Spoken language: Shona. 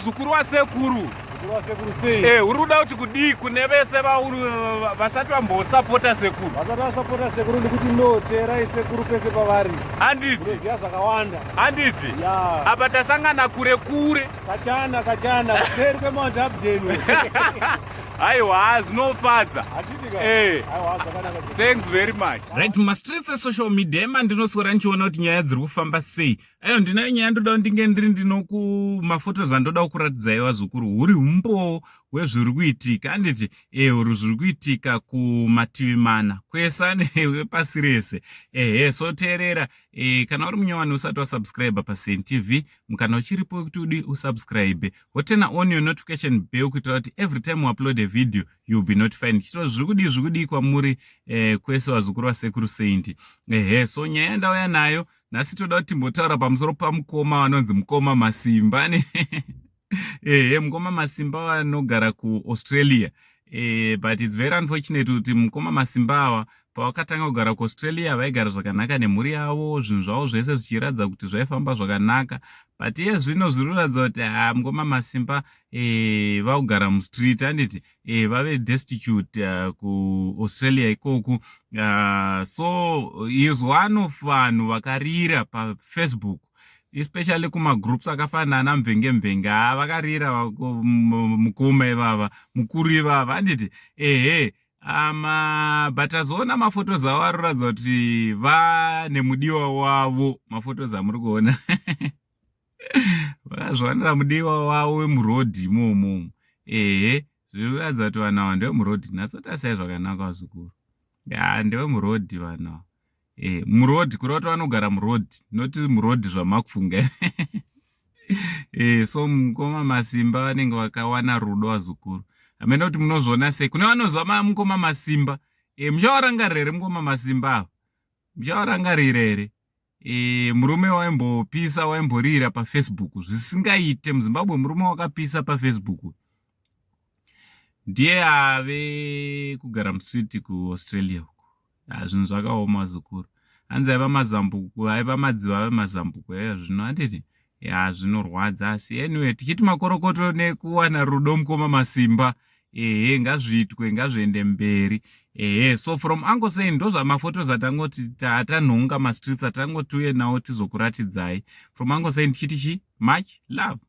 Muzukuru wasekuru. Muzukuru wasekuru sei? Eh, uri kuda kuti kudii kune vese vasati vambosapota sekuru? Vasati vasapota sekuru ndikuti no, teerai sekuru pese pavari. Handiti. Unoziva zvakawanda. Handiti. Yeah. Apa tasangana kure kure. Kachana kachana kuseri kweMount Hampden. Aiwa, zvinofadza. Handiti ka? Eh. Aiwa, zvakanaka. Thanks very much. Right, mumastreets esocial media emandinotswera ndichiona kuti nyaya dziri kufamba sei. Ayo ndinayo nyaya ndoda ndinge ndiri ndinoku mafotos andoda kukuratidzai vazukuru huri humbowo hwezviri kuitika anditi eh uri zviri kuitika kumativi mana kwese pasi rese ehe so teerera e, kana uri munyowani usati wasubscribe paCN TV mukana uchiripo wekuti udi usubscribe wotena on your notification bell kuitira kuti every time we upload a video you'll be notified ndichito zviri kudii zviri kudii kwamuri eh, kwese vazukuru vasekuru Saint. Ehe, so nyaya yandauya nayo nhasi toda kuti timbotaura pamusoro pamukoma vanonzi mukoma Masimba ne ehe, mukoma Masimba vanogara kuAustralia. But it's very unfortunate kuti mukoma Masimba ava pavakatanga kugara kuAustralia vaigara zvakanaka nemhuri yavo, zvinhu zvavo zvese zvichiratidza kuti zvaifamba zvakanaka, but iye zvino zviri kuratidza kuti ha, mukoma Masimba vakugara mustreet, handiti? Vave destitute kuAustralia ikoku. So he is one of vanhu vakarira paFacebook, especially kumagroups akafanana ana Mvenge Mvenge. Ha, vakarira mukoma ivava, mukuru ivava, handiti? Ehe, ama but azoona mafotos avo aroratidza kuti vane mudiwa wavo. Mafotos amuri kuona vakazviwanira mudiwa wavo wemurodhi imomo. Ehe, zviri kuratidza kuti vanhu ava ndevemurodhi. Nhatsotasai zvakanaka vazukuru. Ya, ndevemurodhi vanhu ava. Murodhi kureva kuti vanogara murodhi, noti murodhi zvamakufunga. So mukoma Masimba vanenge vakawana rudo vazukuru. Hamene kuti munozviona sei kune vanoziva mukoma Masimba. Muchavarangarira here mukoma Masimba ava? Muchavarangarira here? Murume waimbopisa, waimborira paFacebook zvisingaite muZimbabwe. Murume wakapisa paFacebook ndiye ave kugara mustreet kuAustralia uku. Zvinhu zvakaoma zukuru. Hanzi aiva mazambuko, aiva madziva ave mazambuko aiva zvino, handiti? Ya, zvinorwadza, asi anyway tichiti makorokoto nekuwana rudo mukoma Masimba. Ehe, ngazviitwe, ngazviende mberi. Ehe, so from Uncle Saint ndozvamafotos atangoti tatanhonga mastreets atangoti uye nawo tizokuratidzai. From Uncle Saint tichiti chi much love.